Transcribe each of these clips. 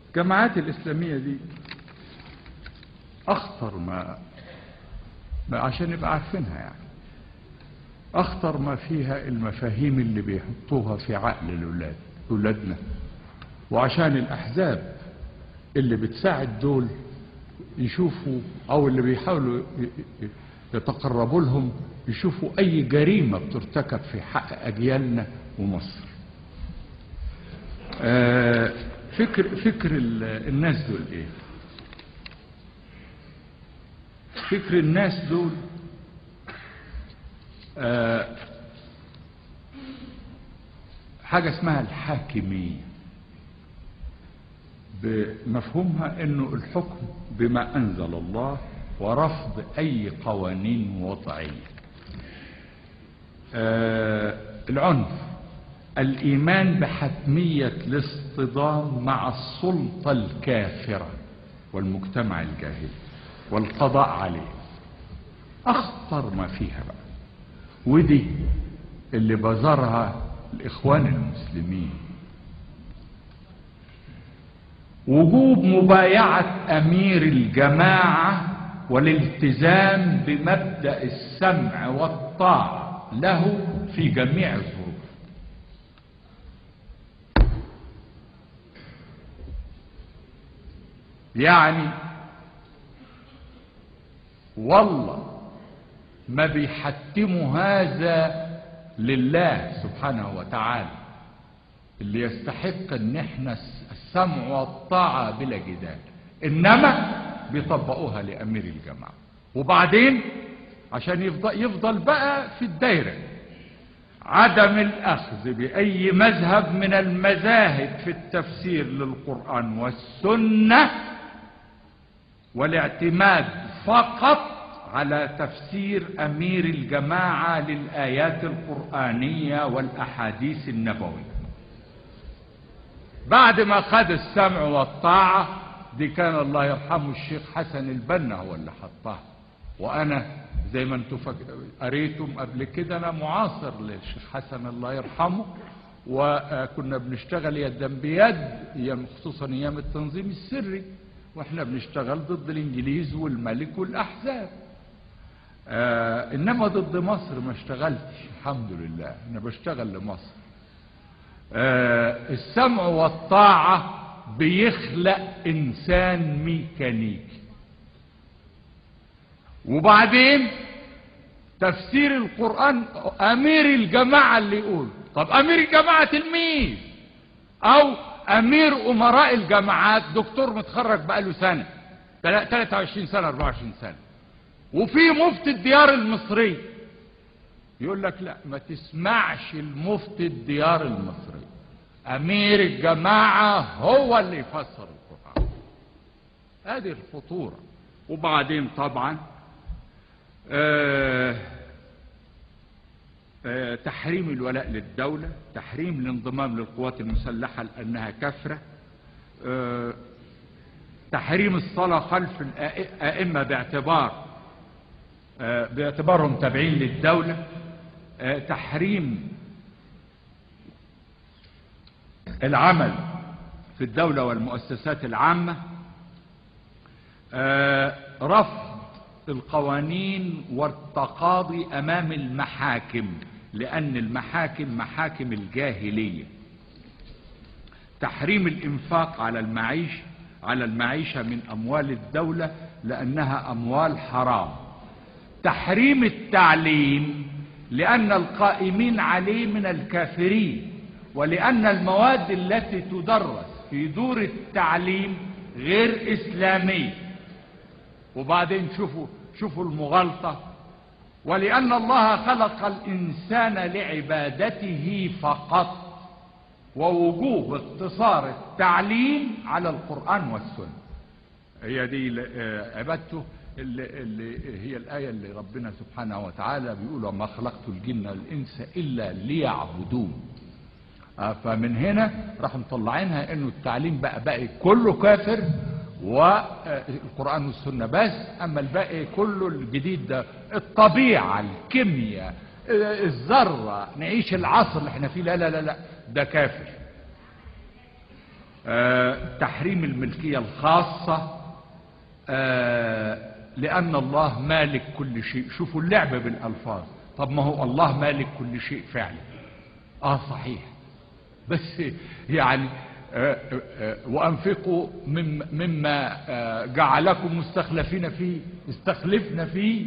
الجماعات الإسلامية دي أخطر ما عشان نبقى عارفينها، يعني أخطر ما فيها المفاهيم اللي بيحطوها في عقل الأولاد، أولادنا، وعشان الأحزاب اللي بتساعد دول يشوفوا، أو اللي بيحاولوا يتقربوا لهم يشوفوا أي جريمة بترتكب في حق أجيالنا ومصر. فكر الناس دول إيه؟ فكر الناس دول حاجة اسمها الحاكمية، بمفهومها انه الحكم بما انزل الله ورفض اي قوانين وضعية. العنف، الايمان بحتمية الاصطدام مع السلطة الكافرة والمجتمع الجاهلي والقضاء عليه، اخطر ما فيها بقى، ودي اللي بزرها الاخوان المسلمين، وجوب مبايعة أمير الجماعة والالتزام بمبدأ السمع والطاعة له في جميع الظروف. يعني والله ما بيحتموا هذا لله سبحانه وتعالى اللي يستحق ان احنا السمع والطاعة بلا جدال، انما بيطبقوها لامير الجماعة. وبعدين عشان يفضل بقى في الدايرة، عدم الاخذ باي مذهب من المذاهب في التفسير للقرآن والسنة، والاعتماد فقط على تفسير امير الجماعة للآيات القرآنية والاحاديث النبوية. بعد ما خد السمع والطاعة دي، كان الله يرحمه الشيخ حسن البنا هو اللي حطها، وأنا زي ما انتم قريتم قبل كده أنا معاصر للشيخ حسن الله يرحمه، وكنا بنشتغل يدا بيد، خصوصا أيام التنظيم السري، واحنا بنشتغل ضد الإنجليز والملك والأحزاب. إنما ضد مصر ما اشتغلتش، الحمد لله أنا بشتغل لمصر. السمع والطاعة بيخلق إنسان ميكانيكي. وبعدين تفسير القرآن أمير الجماعة اللي يقول، طب أمير الجماعة تلميذ أو أمير أمراء الجماعات دكتور متخرج بقاله سنة 23 سنة 24 سنة، وفي مفتي الديار المصري يقول لك لا ما تسمعش المفتي الديار المصري، أمير الجماعة هو اللي يفسر القرآن. هذه الخطورة. وبعدين طبعا تحريم الولاء للدولة، تحريم الانضمام للقوات المسلحة لأنها كفرة، تحريم الصلاة خلف الأئمة باعتبارهم تابعين للدولة، تحريم العمل في الدولة والمؤسسات العامة، رفض القوانين والتقاضي أمام المحاكم لأن المحاكم محاكم الجاهلية، تحريم الإنفاق على المعيشة من أموال الدولة لأنها أموال حرام، تحريم التعليم لأن القائمين عليه من الكافرين، ولأن المواد التي تدرس في دور التعليم غير إسلامية. وبعدين شوفوا المغالطة، ولأن الله خلق الإنسان لعبادته فقط، ووجوب اقتصار التعليم على القرآن والسنة. هي دي عبادته اللي هي الآية اللي ربنا سبحانه وتعالى بيقول وما خلقت الجن والإنس إلا ليعبدون. فمن هنا راح مطلعينها انه التعليم بقى كله كافر والقرآن والسنة بس، اما الباقي كله الجديد ده الطبيعة، الكيمياء، الذرة، نعيش العصر اللي احنا فيه، لا لا لا لا ده كافر. تحريم الملكية الخاصة، لأن الله مالك كل شيء. شوفوا اللعبة بالألفاظ. طب ما هو الله مالك كل شيء فعلا، صحيح، بس يعني وأنفقوا مما جعلكم مستخلفين فيه، استخلفنا فيه.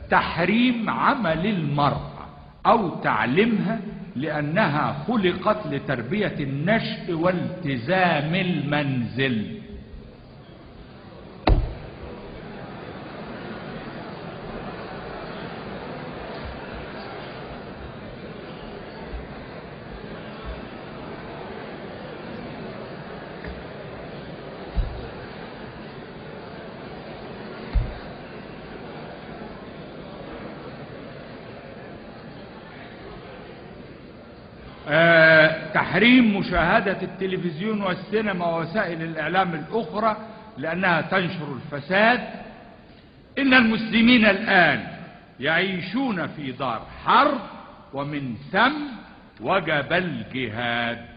تحريم عمل المرأة أو تعليمها لأنها خلقت لتربية النشء والتزام المنزل. تحريم مشاهدة التلفزيون والسينما ووسائل الإعلام الأخرى لأنها تنشر الفساد. إن المسلمين الآن يعيشون في دار حرب، ومن ثم وجب الجهاد.